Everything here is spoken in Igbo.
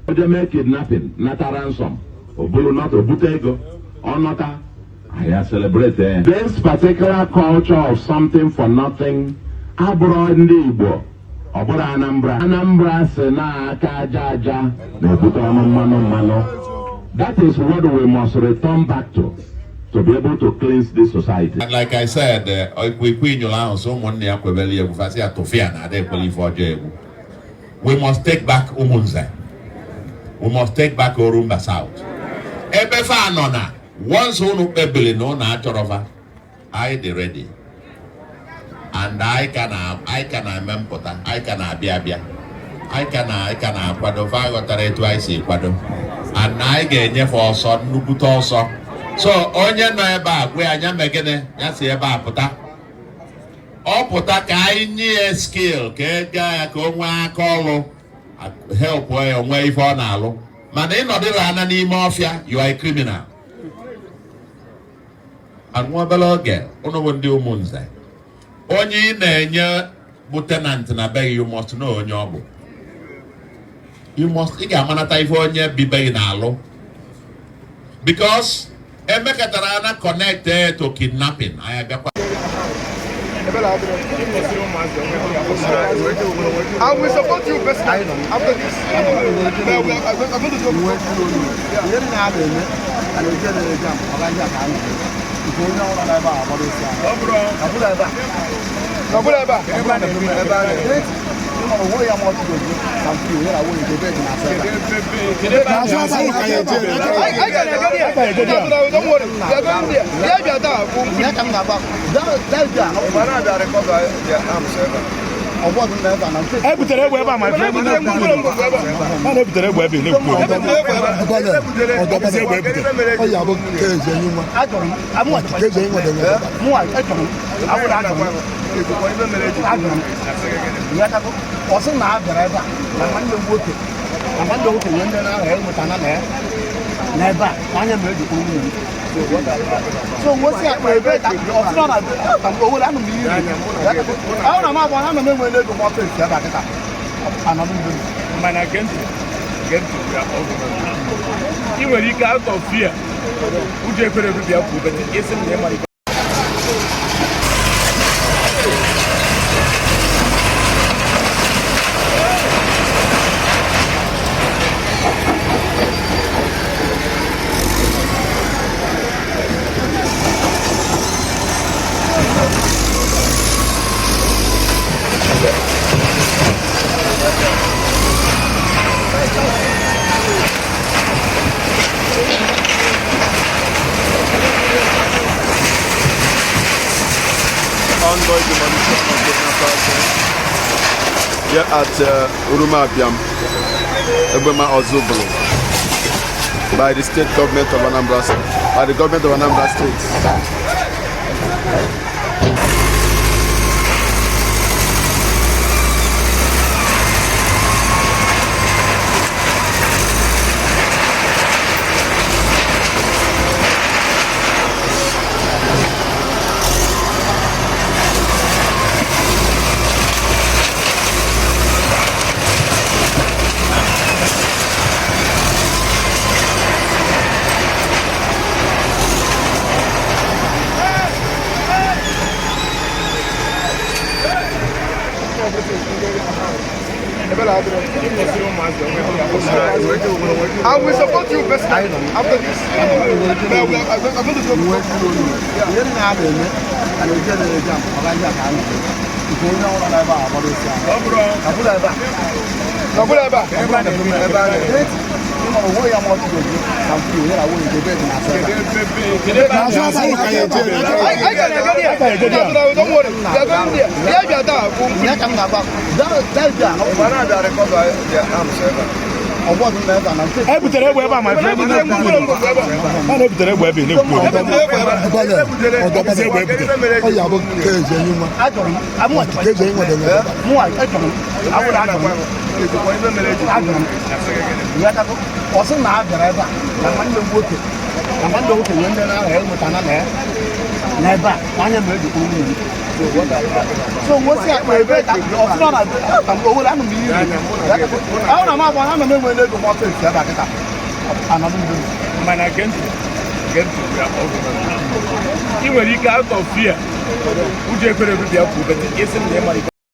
Oje mee kidnapping, nata ransom, o bulu nọta, o bute ego, ọ nọta, anyị celebrate ya. This particular culture of something for nothing abụrụ ndị Igbo, ọ bụrụ Anambra. Anambra si na aka aja aja na-ebute ọnụ mmanụ mmanụ. That is what we must return back to be able to cleanse this society. And like I said, ikwikwii nyụrụ ahụ so ụmụnne ya kwebere ya egwu fasị ya tụfịa na ada ekwere ife ọjọọ egwu. We must take back Umunze. We must take back Orumba South. Ebe fa nọ na once unu kpebiri na unu achọrọ fa, anyị dị ready. And anyị ka na-eme mpụta, anyị ka na-abịa abịa. Anyị ka na-akwado, fa ghọtara etu anyị si kwado. And anyị ga-enyefe ọsọ, nnukwute ọsọ. So onye nọ ebe a gwa ya anya mee gịnị, ya si ebe a pụta. Ọ pụta ka anyị nye ya skill ka e gaa ya ka o nwee aka ọrụ, help ya nwee ife ọ na-alụ. Mana ịnọdụrụ anya n'ime ọfịa, you are a criminal. And nwa obere oge, unu bụ ndị Umunze, onye ị na-enye bụ tenant na be gị, you must know onye ọ bụ. You must, ị ga-amanata ife onye bi be gị na-alụ. Because emekọtara na connect to kidnapping, anyị abịakwa. I will support you personally after this. But we are, I'm going to do. Ihe na a na-eme a na-eje na-eje ọ gaghị aka anyị nke onye ọrụ nọ ebe a agbara isi ahụ. Ọ bụrụ ebe a. Ọ bụrụ ebe a. Ebe a na-eme. Onwe ya ma ọ tụrụ ogo na mkpụrụ onye na nwunye ebe dị na-asa ebe I can get there. Don't worry. We are going there. Yeah, we are there. a. Ya ka m na-agba daịbịa ọgbọ dị na ebe a na nke E butere egbe ebe a, my friend. A na-ebutere egbe ebe na-ekwu okwu. Ajọrọ m amụwa mụwa echọrọ m awụrụ ajọrọ m ajọrọ m ya kago ọ sị na a bịara ebe a na nwanne m nwoke na nwanne nwoke nwee ndị na-ahụ enweta na na ya n'ebe a na anya mere eji kpọrọ nwunye m. So nwosi akpa ebe ka ọ sị na ọ na-abịa ka m owere anụ m ihe ahụ na m agba na ana m enwe ego m ọtọ esi ebe a kịta anọdụ mbe m. Mana gee ntị, gee ntị ya ọgụ. Ị nwere ike out of fear. Ụjọ ekwere eru bịa kwuo, but isi m na ịmara ife. Ongoing demolition of kidnappers here at Urumabiam, Egbema Ozubulu, by the state government of Anambra, by the government of Anambra State. I will support you personally after this. But we are, I'm going to do. Ihe na a na-eme a na-eje na-eje ọ gaghị aka anyị nke onye ọrụ nọ ebe a agbara isi ahụ. Ọ bụrụ ebe a. Ọ bụrụ ebe a. Ebe a na-eme. Onwe ya ma ọ tụrụ ogo na mkpụrụ onye na nwunye ebe dị na-asa ebe a. I can get there. Don't worry. We are going there. Yeah, we are there. Ya ka m na-agba daịbịa ọgbọ dị na ebe a na nke E butere egbe ebe a, my friend. A na-ebutere egbe ebe na-ekwu okwu. Ajọrọ m amụwa mụwa echọrọ m awụrụ ajọrọ m ajọrọ m ya kago ọ sị na a bịara ebe a na nwanne m nwoke na nwanne nwoke nwee ndị na-ahụ enweta na na ya n'ebe a na anya mere eji kpọrọ nwunye m. So nwosi akpa ebe ka ọsịna na na m owere anụ m ihe ahụ na m agba ana m enwe ego ma ọtọ esi ebe a kịta anọdụ mbe m. Mana gee ntị, gee ntị, we are all human beings. Ị nwere ike out of fear, ụjọ ekwere ekwe bịa kwuo, but isi m na ịmara.